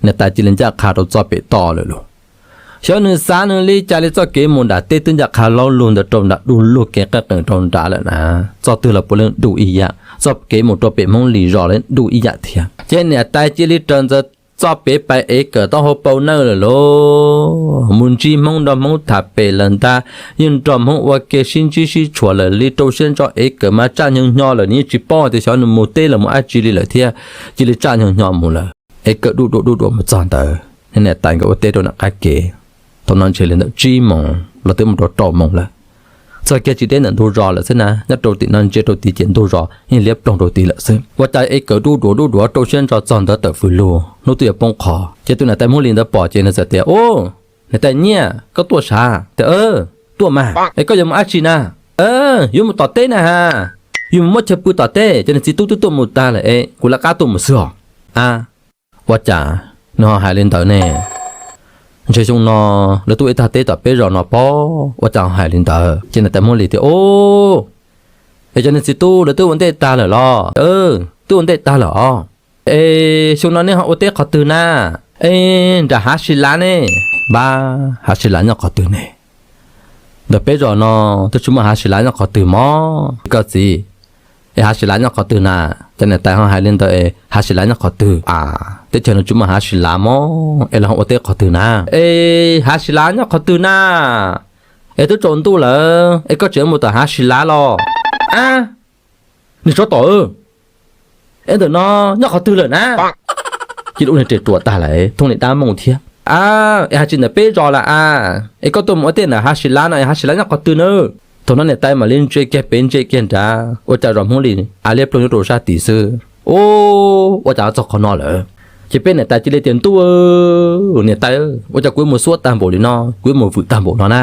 Niam tais cia li ncaj qha rau txoj pem toj lawm lauj. Xyov nws xav nws li cas li, txoj kev mus nram teb twb ncaj qha laub lug ntawd rau nram, du lug kev qeeb qees rau nrad lawm na. Txoj twg los puav leej du ib yam, txoj kev mus rau pem Hmoob Lis zos los du ib yam thiab. Ces niam tais cia li raws ntawd txoj pem pais ev kawm taub hau pau nawj lawm lauj. Mus ntsib Hmoob, nrog Hmoob tham pem lawm ntag, yeej nrog Hmoob ua ke sib ntsib sib tshuam lawm li, rau siab ntso ev kawm mas tsaj nyo nyo lawm, nws yeej tsis paub tias xyov nws mus teb los mus dab tsi li lawm thiab. Cia li tsaj nyo nyo mus lawm, ev kawm duj duam duj duam mus txog ntawd, niam tais nkawd ua teb rau nram qab kev. Thaum no ntshe li ntawm tsib moos los twb mus rau rau moos lawm. Txog kiag tsis deb ntawm ntug zos lawm xwb na, nyob rau tim no ntsia rau tid ces ntug zos yeej liab ploog rau tid lawm xwb. Ua cas ev kawm duj duam duj duam rau siab ntso txog ntawd tawm fws lug, hnub twb yuav poob qho. Ces tus niam tais Hmoob Lis ntawd pom ces nws txawm tias, Ub, niam tais Nyiaj, koj tuaj sav? Tias, Tuaj mas. Es koj yuav mus dab tsi na? Yuav mus tom teb na has. Yuav mus muab chaw pw tom teb, cov niag txiv tub twb tuaj mus tag lawm es kuv lawv qab tuaj mus xwb os. A, ua cas nws ho hais li ntawd ne? Ntshe xyoo no lawv tuaj ib tag teb tom peb zos no pob, ua cas ho hais li ntawd? Ces niam tais Hmoob Lis tias, Ub, es cov niag txiv tub lawv twb ua ntej tag lawm los? Twb ua ntej tag lawm os. Es xyoo no nej ho ua teb qhov twg na? Es nram Hav Sis Lav ne. Npab, Hav Sis Lav nyob qhov twg ne? Ntawm peb zos no twb tsis muaj Hav Sis Lav nyob qhov twg mog koj txiv. Es Hav Sis Lav nyob qhov twg na? Cov niam tais ho hais li ntawd, Hav Sis Lav nyob qhov twg a? Teb chaws no tsis muaj Hav Sis Lav mog, es los ho ua teb qhov twg na? Es Hav Sis Lav nyob qhov twg na? Es twb tsaus ntuj lawm es koj tseem mus tom Hav Sis Lav los? A, niag tsov tom, es ntawm no nyob qhov twg lawm na? Cia li ua niag ris ruam tag lawm, thooj niag dab mooj thiab. A, es hais tsis ntawm peb zos lawm a, es koj tuaj mus ua teb ntawm Hav Sis Lav no es Hav Sis Lav nyob qhov twg na? Thaum no niam tais mam li ntsia kiag pem ntsia kiag nrad, ua cas zos Hmoob Lis av liab ploog nyob rau sab tid xwb. Ub, ua cas txog qhov no lawm? Ces peb niam tais cia li tias, Ntuj, niam tais, ua cas kuv yuav mus xuab tag npaum li no, kuv yuav mus vwm tag npaum no na?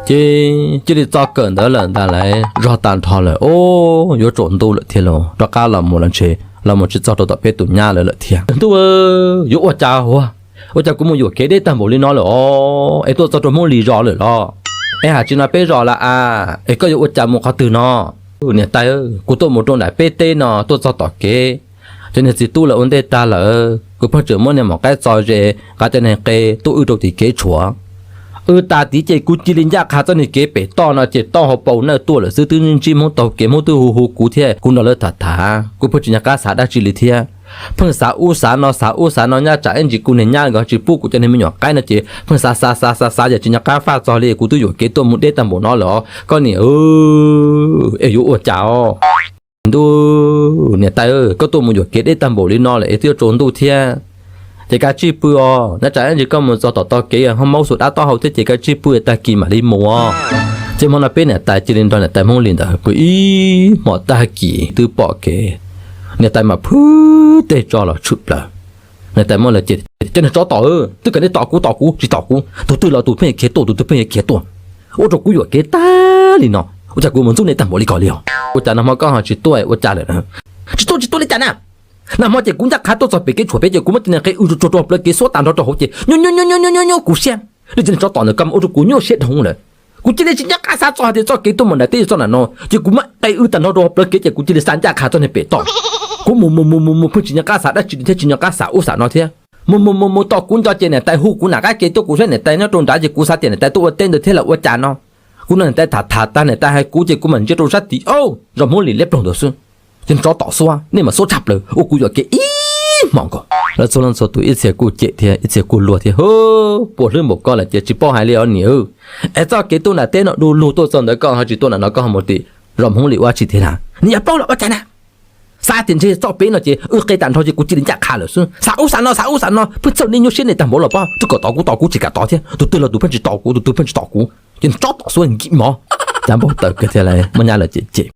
Ces cia li txo kawm ntawd lawm ntag lauj, zog tag nrho lawm, ub, yuav tsaus ntuj lawm thiab lauj, rov qab los mus los ntshe los mus tsis txog rau tom peb tus nyab lawv lawm thiab. Ntuj, yuav ua cas ua, ua cas kuv mus yuam kev deb tag npaum li no lawm os, es tuaj txog rau Hmoob Lis zos lawm los? Es hais tsis no peb zos lawm a, es koj yuav ua cas mus qhov twg no? Niam tais, kuv tuaj mus rau nram peb teb no, tuaj txog tom kev, cov niag txiv tub lawv ua ntej tag lawm, kuv pheej tseem muab niag maum qaib txo ze, nqa cov niag qe tuaj wb rau tim kev tshuav. Wb tag tid ces kuv cia li ncaj qha txoj niag kev pem toj no ces taub hau pau nawj tuaj lawm xwb, twb ntsib Hmoob taug kev, Hmoob twb hu hu kuv thiab kuv nrog lawv tham tham, kuv pheej tsis nco qab xav dab tsi li thiab. Pheej xav ub xav no, xav ub xav no, nyob tsam ib ntsis kuv niag nyab nkawd tsis pub kuv cov niag me nyuam qaib no ces pheej xav xav xav xav xav yam tsis nco qab faj txog li, kuv twb yuam kev tuaj mus deb tag npaum no lawm os koj niam, es yuav ua cas os? Ntuj, niam tais, koj tuaj mus yuam kev deb tag npaum li no lawm es twb yuav tsaus ntuj thiab, ces kav tsij pw os, nyob tsam ib ntsis koj mus txog tom tog kev ho maub xuas dab taub hau thiab, ces kav tsij pw tag kis mam li mus os. Ces hmo no peb niam tais cia li nrog niam tais Hmoob Lis ntawd pw ib hmos tag kis twb pom kev, niam tais mam phwb tej tso los tshwm plaws. Niam tais muab lawv ces, Cov niag tsov tom, twb kom nej tom kuv tom kuv tsis tom kuv, tus twg los tus pheej yuav khiav tuaj, tus twg pheej yuav khiav tuaj, ua rau kuv yuam kev tag li no, ua cas kuv mus ntxub nej tag npaum li ko li os? Ua cas nag hmo koj ho tsis tuaj ua cas lawm na? Tsis tuaj tsis tuaj li cas na? Nag hmo ces kuv ncaj qha tuaj txog pem kev tshuam pem ces kuv muab cov niag qe w tsuag tsuag rau plawv kev xuab tag nrho rau hauv ces nyuaj nyuaj nyuaj nyuaj nyuaj kuv siab. Lub cov niag tsov tom ntawd koj ua rau kuv nyuaj siab dhau lawm. Kuv cia li tsis nco qab xav txog hais tias txoj kev tuaj mus nram teb txoj nram no, ces kuv muab qe w tag nrho rau plawv kev ces kuv cia li xa ncaj qha txoj niag pem toj. Kuv mus mus mus mus mus pheej tsis nco qab xav dab tsi li thiab, tsis nco qab xav ub xav no thiab. Mus mus mus mus tom kuv nco ces niam tais hu kuv nram qab kev tuaj, kuv saib niam tais nyob rau nrad ces kuv xav tias niam tais tuaj ua teb ntawd thiab los ua cas no. Kuv nrog niam tais tham tham tag niam tais hais kuv ces kuv mam ntsia rau sab tid, o, zos Hmoob Lis liab ploog ntawd xwb. Ces tsov tom xuab, nej mam xuab tshaj plaws ua kuv yuam kev ib hmos nkaus. Lawv txhua leej txhua tus ib txhia kuj cem thiab ib txhia kuj luag thiab, Hu, puas hlwb npaum koj lawm ces tsis paub hais li os niam. Es txoj kev tuaj nram teb no du lug tuaj txog ntawd koj ho tsis tuaj nram no, koj ho mus tim zos Hmoob Lis ua dab tsi thiab na? Nws yog paub los ua cas na? Xav tias ntshe txoj pem no ces wb qe tag nrho ces kuv cia li ncaj qha lawm xwb. Xav ub xav no, xav ub xav no, pheej txhawj nej nyuaj siab nej tag npaum los pob, twb kom tom kuv tom kuv tsis kam tom thiab, tus twg los tus pheej tsis tom kuv, tus twg pheej tsis tom kuv. Ces tsov tom xuab nkim mov, cas npau taws kawg thiab, muab nyab lawv cem cem.